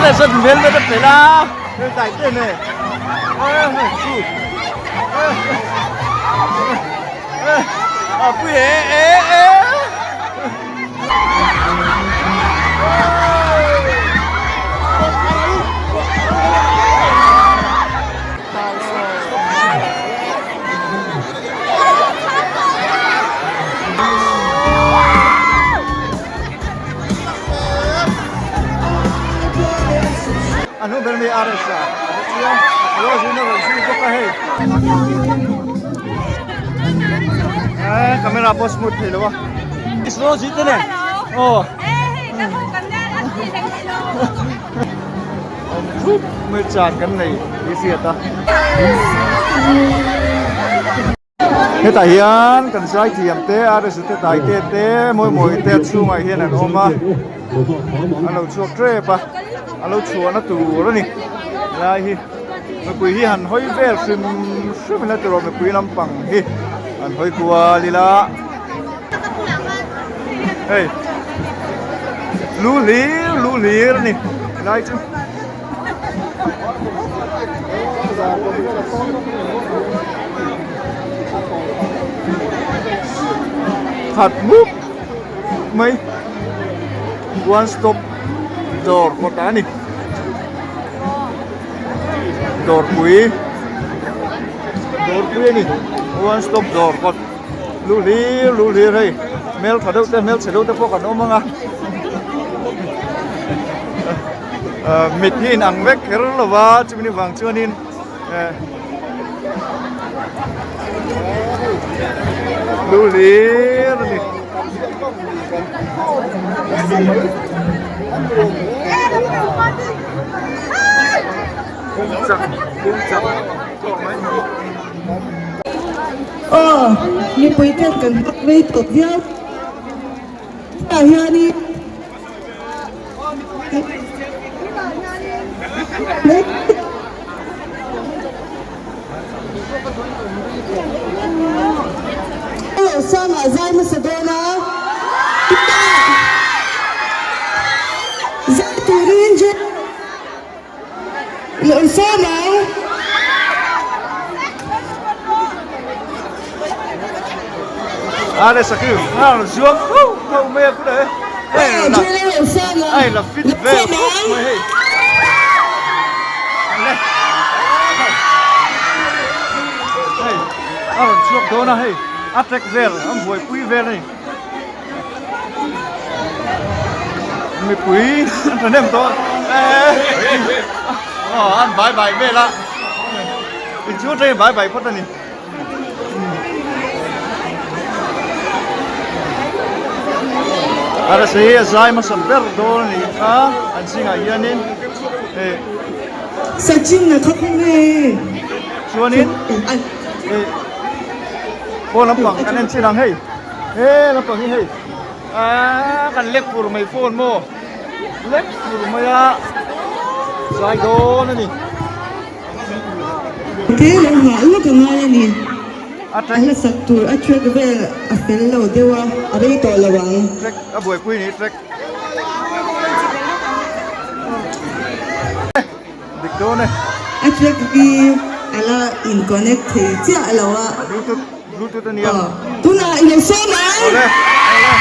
Aresa hmel na te pel a hei tlai te ne a pui e e e. A hnung ber mai RS a chuan Rose in a rawn zui bawk a hei eh camera pawh smooth thei lo a Rose te nen aw Awm thup mai chan kan nei tih hriat a. Hetah hian kan zai thiam te RS te tai te te mawi mawi te a chhungah hian an awm a an lo chhuak tep a a lo chhuahna tur a ni helai hi mipui hi han hawi vel hrim hrim ila tiraw mipui lampang hi an hawi kual ila. Hei lu hlir lu hlir a ni helai chu. Khat mup mai one stop dawr kawt a ni dawrpui dawrpui a ni one stop dawr kawt. Lu hlir lu hlir hei hmel tha deuh te hmel chhe deuh te pawh kan awm ang a ah mit hi in ang vek kher lo va chumi vang chuanin eh lu hlir a ni. Aw, mipui ten kan hak rei tawh viau tah hianin Aw, Sanga zai hmasa dawn a, zai turin Lawmsawm ang. A le sakhi ngang zuam tho tho mai a kut e. Hei la hei la fit vel khawp mai hei. Hei a rawn chhuak dawn a hei a track vel an buaipui vel a ni. Mipui an thahnem tawh aw an bai bai vel a inchhung atangin bai bai phawt a ni. Arsa hi a zai hmasa ber dawn a ni a an zingah hianin eh Sachin a khawp nge chuanin eh pawn lampang kan en chin ang hei. He lampang hi hei aaa kan lek fur mai phone maw lek fur mai a zai dawn a ni. Ke lo nghah lawk a ngai a ni. A hlasak tur a track vel a fel lo deuh a, a rei tawh lo ang. Track a buaipui ni track. Dik dawn e. A track hi a la in connect thei chiah lo a. Bluetooth bluetooth a nia. Tunah i lo sawm ang. Awle awle aw.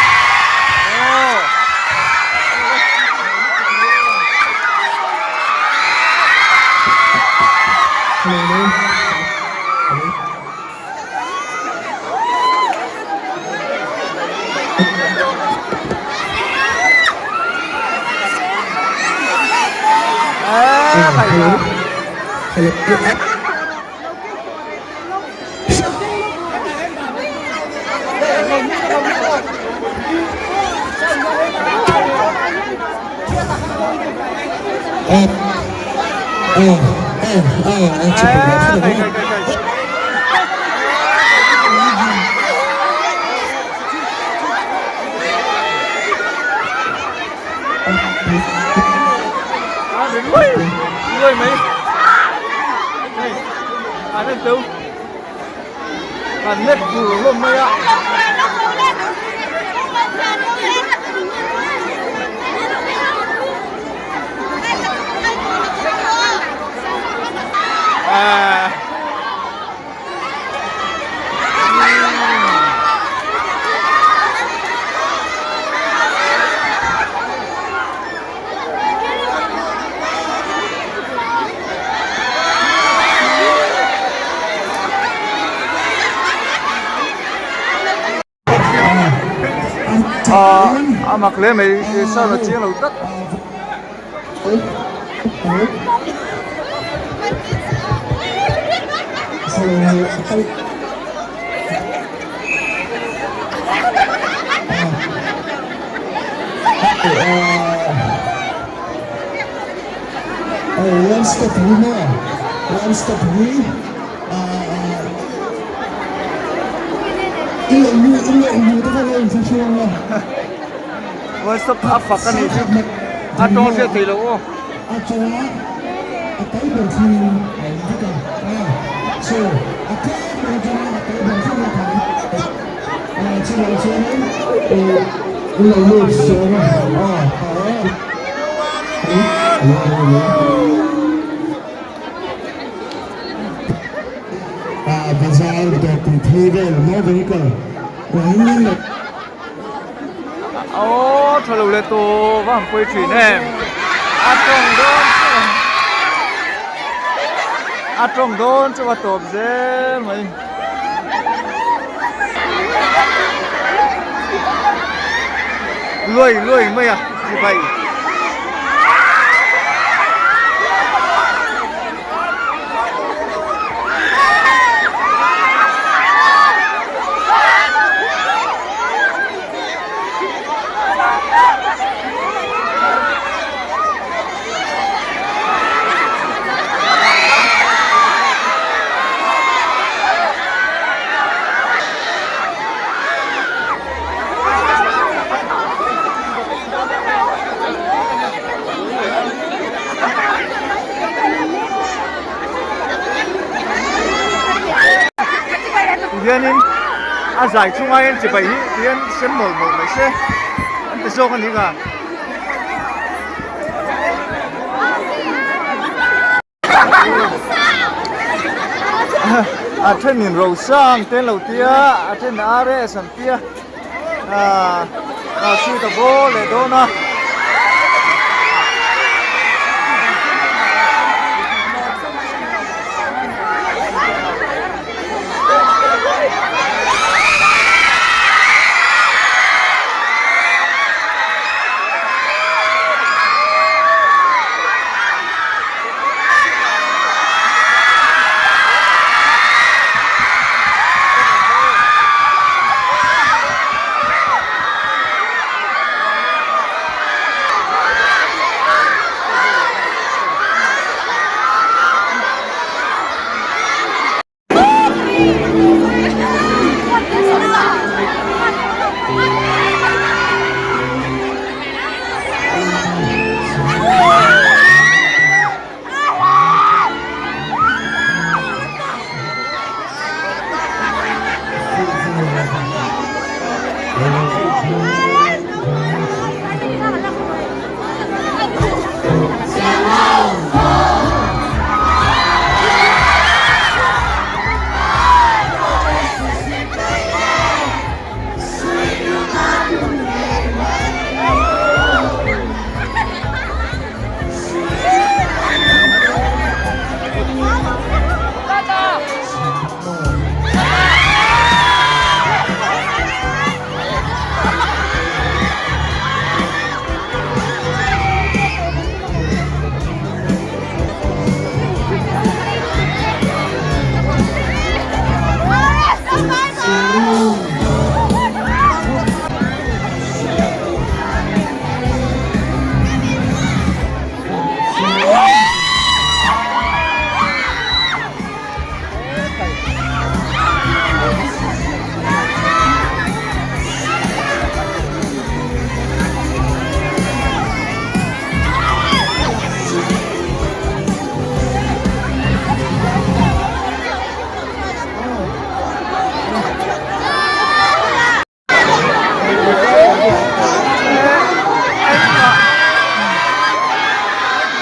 An lek bur hlawm mai a. A mak hle mai sound a chiang lo tlat. One step hi maw one step hi i lo nu i lo nu te kha lo inthlahrung a. One stop a fak a nih chu a tawng hriat theih loh aw. A chunga a tal ber thleng in a awm vek a so a tlem ber atanga a tal ber thleng a khan chuvang chuanin i lo lut sawm a a bazar dawr tih phei vel maw vehicle Aw tha lo leh tawh va han pawi thin em a tawng dawn chu a tawng dawn chu a tawp zel mai. Luai luai mai a chibai. Tihianin a zai chungah hian chibai hi tihian sem mawlh mawlh mai se an ti zawk a ni ka. A thenin Rosang te an lo tia a then RS an tia ahh shoot a ball leh dawn a.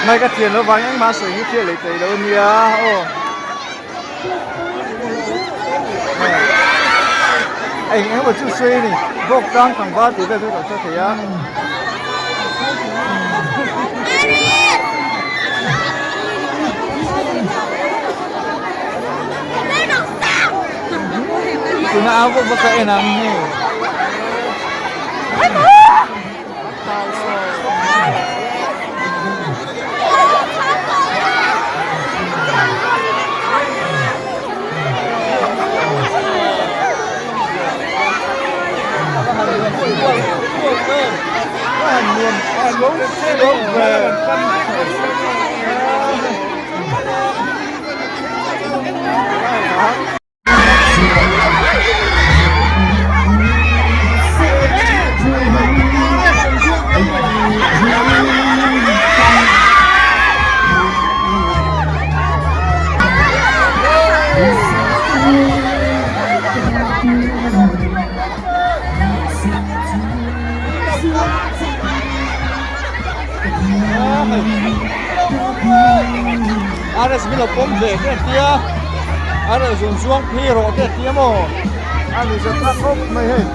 Mai ka thian lo vang engmah sawi hi thil lei thei lo ania aw. Eng engemaw chu sawi a ni bawk tlang tlangval tih vel chu ka lo hre thei a. Tuna au bawk bawk ka en ang hei. RS min lo pawm ve te an tia RS rawn zuang phei rawh te an tia maw a ni zat tak khawp mai hei.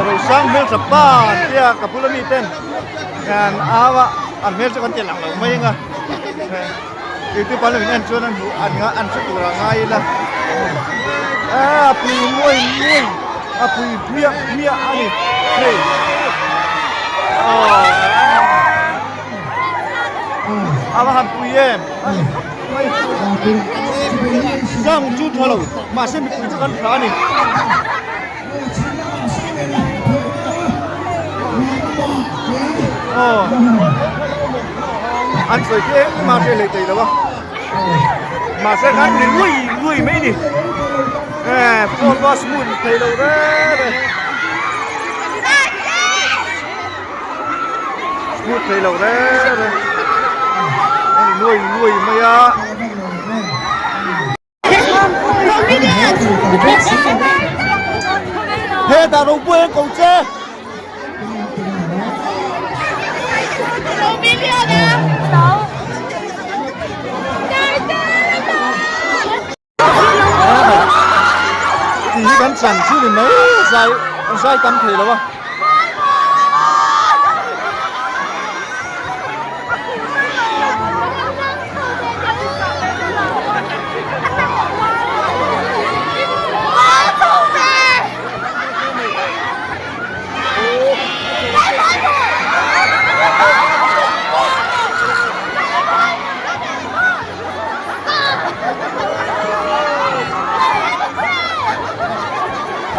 Rosang hmeltha pa an tia ka bula mi ten an au a an hmel chu kan ti lang lo mai ang a youtube an lo in en chuan an hmuh an an hre tur ah ngai ila a pui muai muai a pui hmiah hmiah a ni hei a va han pui em sang chu tha lo mahse mipui chu kan tha a ni. Aw an sawi khi engmah hriat leh thei lo a mahse khan ri lui lui mai a ni eh phone pawh a smooth thei lo reng reng smooth thei lo reng reng a ri lui lui mai a. Hetah ropui an ko che. Tih hi kan chan chu ni mai zai zai tam thei lo a.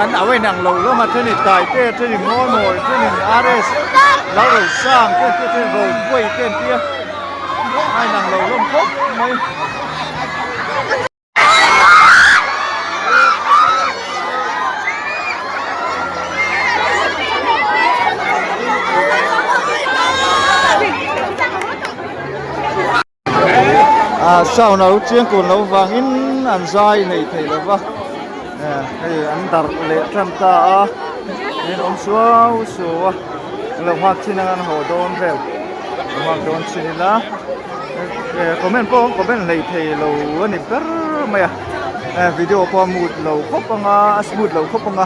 An au a inang lo hlawm a thenin Taite a thenin Mawlmawi a thenin RS Lalrosang te an tia a thenin Ropuai te an tia a inang lo hlawm khawp mai. Ah sound a lo chiang kun loh vangin an zai nei thei lo va eh hei an darh leh tan ta a in awm suau suau a an lo nghak chin anga an haw dawn vel an nghak dawn chin ila eh comment pawh an comment hlei thei lo a ni ber mai a eh video pawh a mut lo khawp ang a a smooth lo khawp ang a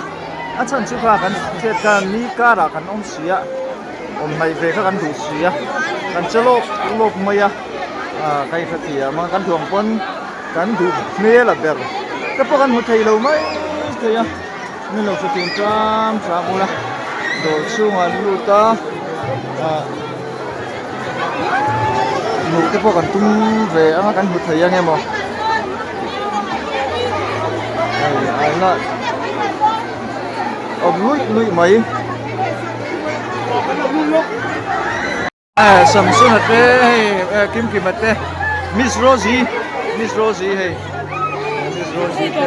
a chhan chu kha kan hriat khan ni karah kan awm si a. Awm hnaih ve kha kan duh si a, kan che lawk lawk mai a, ah ka inhre thiam a, kan thuam pawn kan duh hmel a ber te pawh kan hmu thei lo mai thei a, min lo hre thiam tram tram ula dawr chhungah an lut a, ah hmuh te pawh kan tum ve ang a kan hmu thei ang emaw hei a la. awm luih luih mai. Samsona te hei Kimkima te Miss Rosie Miss Rosie hei Miss Rosie te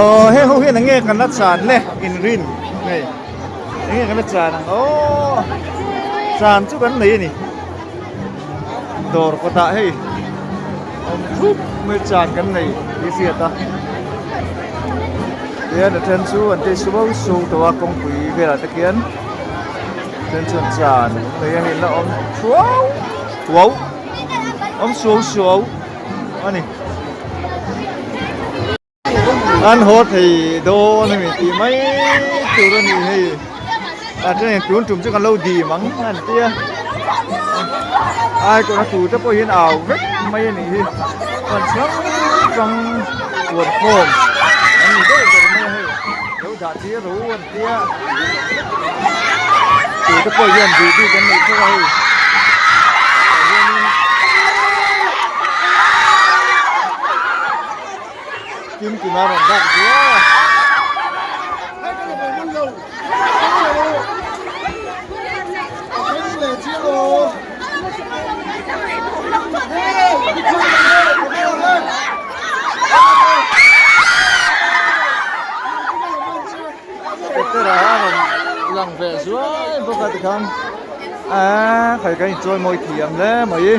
Aw heng ho hian enge kan la chan le inrin hei enge kan la chan ang aw chan chu kan nei a ni dawr kawtah hei awm thup mai chan kan nei tih a hriat a tihian a then chu an tei suau suau tawh a kawngpui velah te khian a then chuan chan an nei a hei la awm thuau thuau awm suau suau a ni. An haw thei dawn a ni tih mai tur a ni hei a then tun tum chu kan lo dim ang an tia ai kawrh a tu te pawh hian au vek mai a nih hi chuan hrang hrang huan khawm an ni deuh ber mai a hei lo dah tir ro an tia tu te pawh hian duh bik an neih theuh a hei tah hianin Kim kima rawn dak zuai a. Petera a rawn lang ve zuai bawk a tikhan aaa khai kan inchawi mawi thiam hle mai.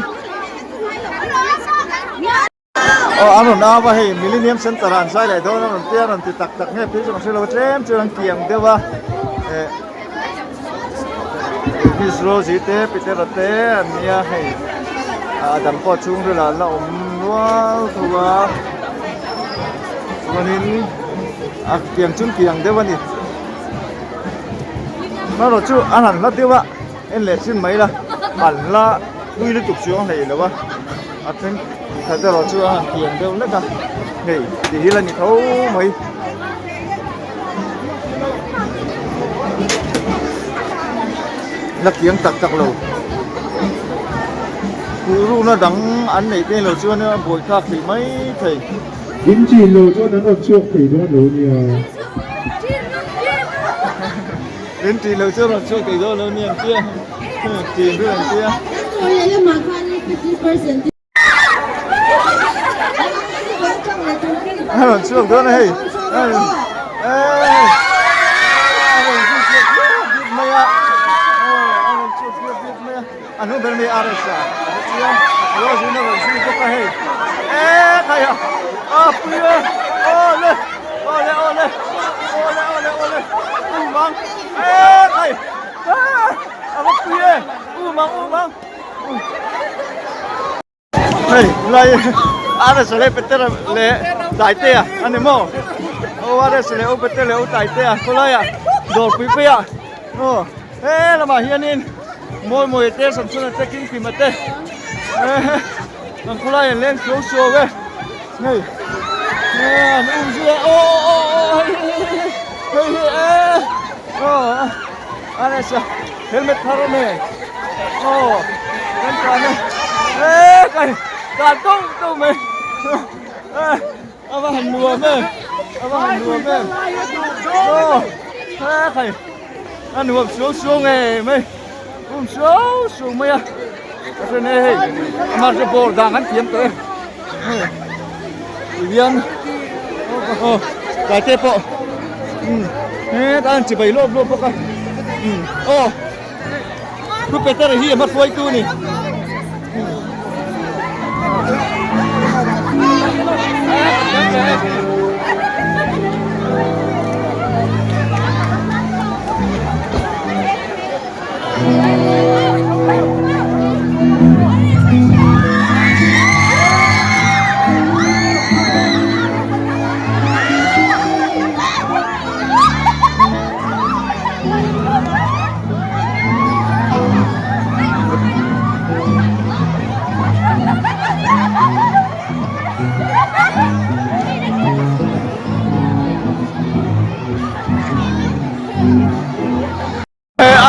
Aw an rawn au a hei Millennium Center ah an zai leh dawn a rawn tia rawn ti tak tak nge phei chu ka hre lo a tlem chu an kiang deuh a eh Miss Rosie te Petera te an nia hei a dang pawh chhungril ah an la awm nual tho a chuanin a kiang chu an kiang deuh a ni amaherawh chu an han hla deuh a en leh chin mai la an hla pui lutuk chu a hlei lo a. A then khat erawh chu a han kian deuh hlek a hei ti hi la ni tho mai. La kiang tak tak lo Kuhrukna dang an neih te lo chuan a buai thlak thei mai thei. In chin lo chuan an rawn chhuak thei dawn lo nia. In tih lo chuan rawn chhuak thei dawn lo nia an tia. Chin ru an tia. A rawn chhuak dawn a hei. A rawn chhuak biap biap mai a. A rawn chhuak biap biap mai a. A hnung ber mai RS a. Chuan Rose in a rawn zui bawk a hei. E khai a. A pui e. Aw le. Aw le aw le. Aw le aw le aw le. U mang. E khai. A va pui e. U mang u mang. Hei lai RS leh Petera leh Taitea a ni maw? Aw RS leh U Petera leh U Taitea khawlaiah dawr pui pui a aw he lamah hianin mawi mawi te Samsona te Kimkima te an khawlai an leng suau suau e hei an um zui a aw aw aw hei hei hei hei aw RS a Helmet thar a nei aw kan tlan a e kai tlan tawng tawng mai e a va han nuam em a va han nuam em aw he khai a nuam suau suau ngei mai um suau suau mai a a then e hei amah chu bawr dang an thiam tawh e tihian aw tlai te pawh umm hetah an chibai lawp lawp bawk a umm aw pu Peter hi a hma hruaitu a ni.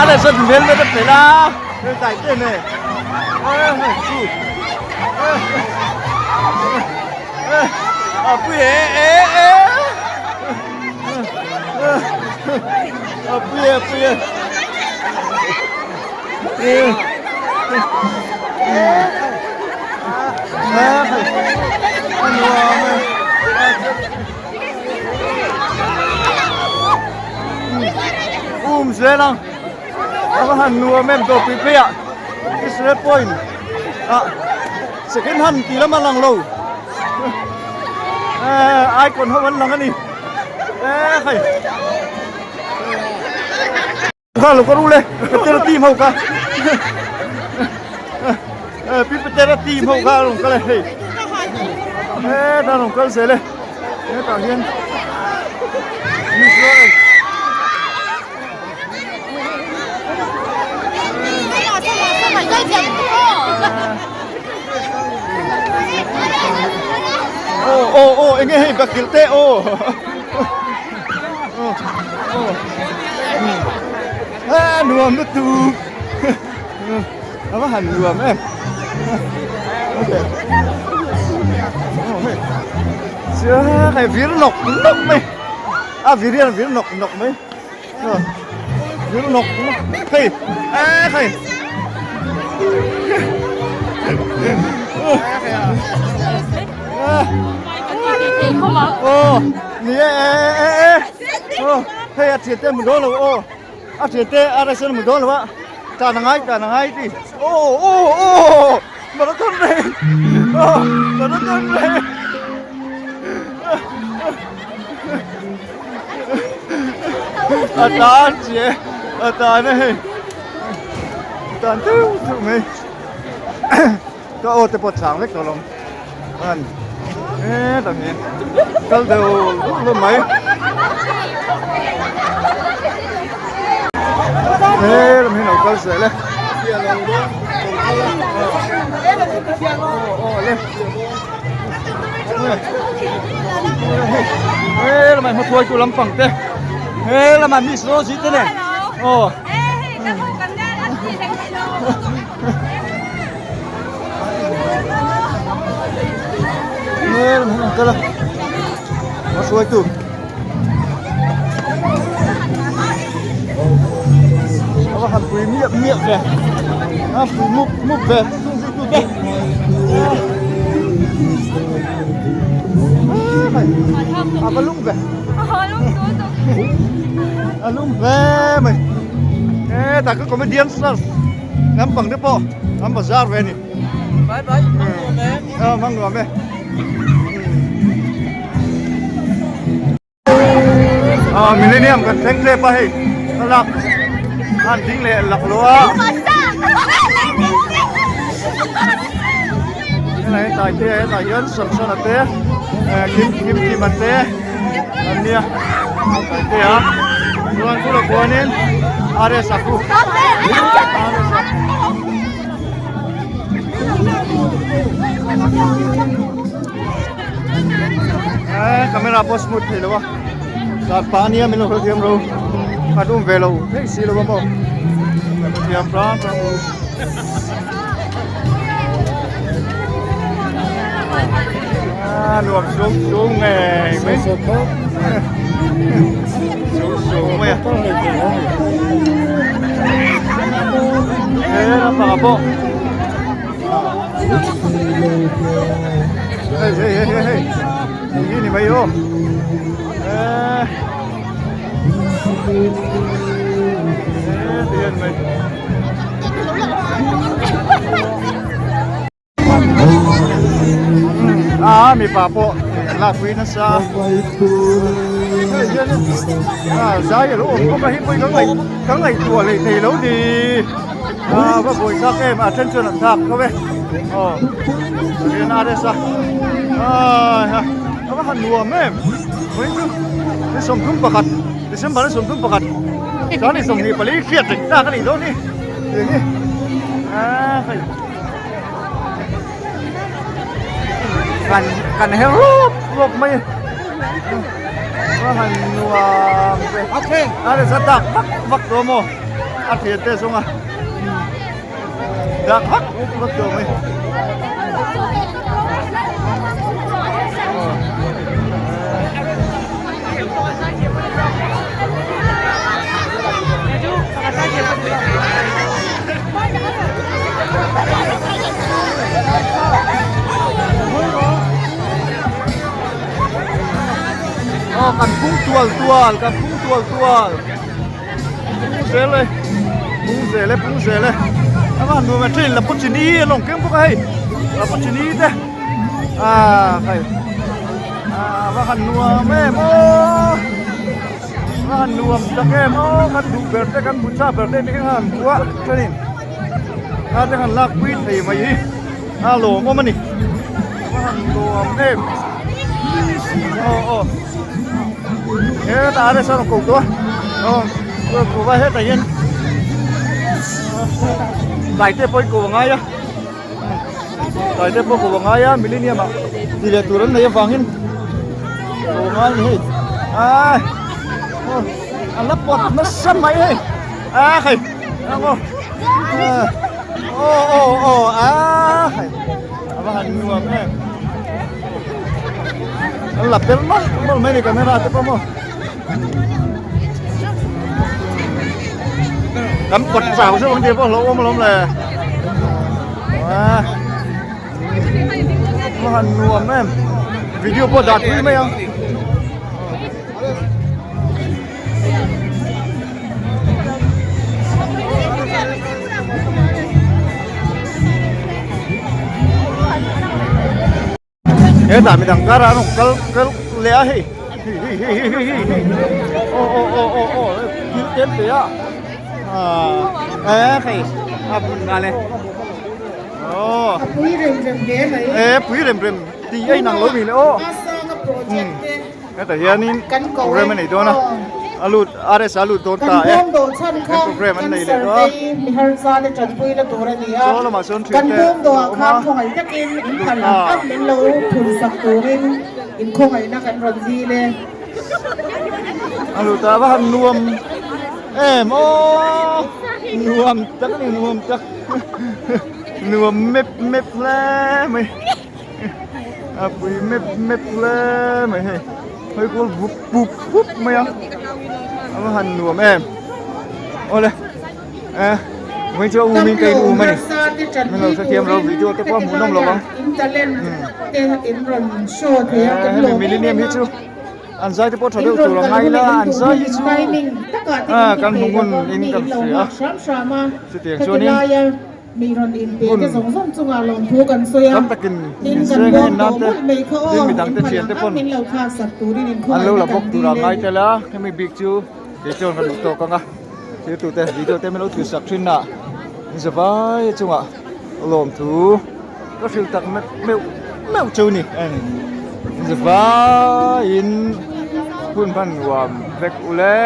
Ana sân hmel na pel a hei dai te ne pui e e e a pui e a pui e a nuam e um zel ang a va han nuam em dawrpui phei ah Israel point ah second hand tih lam a lang lo eh icon ho an lang a ni eh hei kha lo ka ru le Petera team ho kha eh pi Petera team ho kha rawn kal e hei eh ta rawn kal zel e hetah hian Israel Aw aw aw enge hei bakilh te aw a nuam lutuk a va han nuam em chiang hei vir nawk nawk mai a vir hian a vir nawk nawk mai. Vir nawk nawk hei a hei aw ni e e e aw hei a thian te mu dawn lo aw a thian te a restaurant mu dawn lo a tan a ngai tan a ngai ti aw aw aw marathon race aw marathon race. A tan che a tan a hei tan deuh deuh mai ka aw te pawh chang vek tawh lo an hetah hian kal deuh deuh mai helam hi lo kal zel e aw le. He lamah hmatuai tu lampang te he lamah miss Rosie te nen aw he lamah hian an kal a hmahruai tu a va han pui miah miah ve a pui mup mup ve A va lung ve A lung hle mai e tak ka comedian stars lampang te pawh an bazar ve a ni Bye bye mang nuam e a mang nuam e. Ah millennium kan thleng tlep a hei thlalak an ding leh lak lo a helai tlai te hetah hian Samsona te eh kim kim kima te an nia tlai te a chuan chulawh khuanin RS a khu RS a. Eh camera pawh smooth thei lo a zan pah ania min lo hre thiam ro a dum ve lo theih si lo a maw ka hre thiam hram hram u a nuam sung sung ngei mai sung sung mai a he lampangah pawh Hei hei hei hei hei eng hi ni mai aw eee ti hian mai a mipa pawh an lakpui nasa hei hian a zai a lo awm bawk a hei pawh hi ka ngaih ka ngaihtuah leh thei lo ni. A va buai chak em a then chuan an thak tho e aw rian RS a a a va han nuam em vawiin chu ni 31 December ni 31 chuan ni 24 hriat reng tak a nih dawn hi tiang hi a hei kan kan her rawp rawp mai a va han nuam ve RS a dak vak vak tawh maw. A thian te zawng a dak vak vak tawh mai. Aw kan pung tual tual kan pung tual tual pung zel e pung zel e pung zel e a van nuam e train la pawh chini an awm keng bawk a hei la pawh chini te ah hei ah va han nuam em aw va han nuam tak em aw kan duh ber te kan hmu chak ber te te khan kuah train kha te khan lak pui thei mai hi a lawmawm a ni va han nuam em aw aw hetah a restaurant ko tawh a aw ko va hetah hian tlai te pawh i ko a ngai a tlai te pawh ko a ngai a millennium ah ti leh tur an nei avangin ko a ngai a ni hei ai a la pawt nasa mai hei a hei ang aw aw aw aw a hei a va han nuam em an la per mawlh mawlh mai a ni camera te pawh maw kan pawt chau zeuh ang tih pawh hlauhawm alawm le a va han nuam em video pawh dah thui mai ang. Hetah midang kar an rawn kal kal leh a hei hei hei hei hei hei hei aw aw aw aw aw thil tlem te a ah e hei a bun nghal e aw a pui rem rem hle mai e pui rem rem tih a inang lo mi le aw Hetah hianin program a nei dawn a, a lut RS a lut dawn ta e, he program an nei leh dawn a, chaw lamah chuan thian te a awm a, lut ta. A lut a va han nuam em aw, nuam tak a ni nuam tak, nuam mep mep hle mai. A pui mep mep hle mai hei hawi kual vup pup pup mai a a va han nuam em awle e vawiin chu a um in ka in um a ni min lo hrethiam lo video te pawh a hmuhnawm lo ang e hemi millennium hi chu an zai te pawh tha deuh tur a ngai ila an zai hi chu a kan hmu ngun in kan hria chutiang chuanin. Mi rawn inpe te zawng zawng chungah lawmthu kan sawi a, Tam takin tin in kan seng a bawm en nan tawh te mawlh mai kha tin aw, midang in te phal thian te ang ang pawn min lo thlak sak turin in an lo khawngaihna la kan bawk tur a dil e. ngai tel a, hemi bik chu kei chuan ka duh tawk ang a, thirtu te video te min lo thlir sak thin a, in zavai chungah lawmthu ka hrilh tak meuh meuh meuh chu ni in zavaiin hun hman nuam vek ule.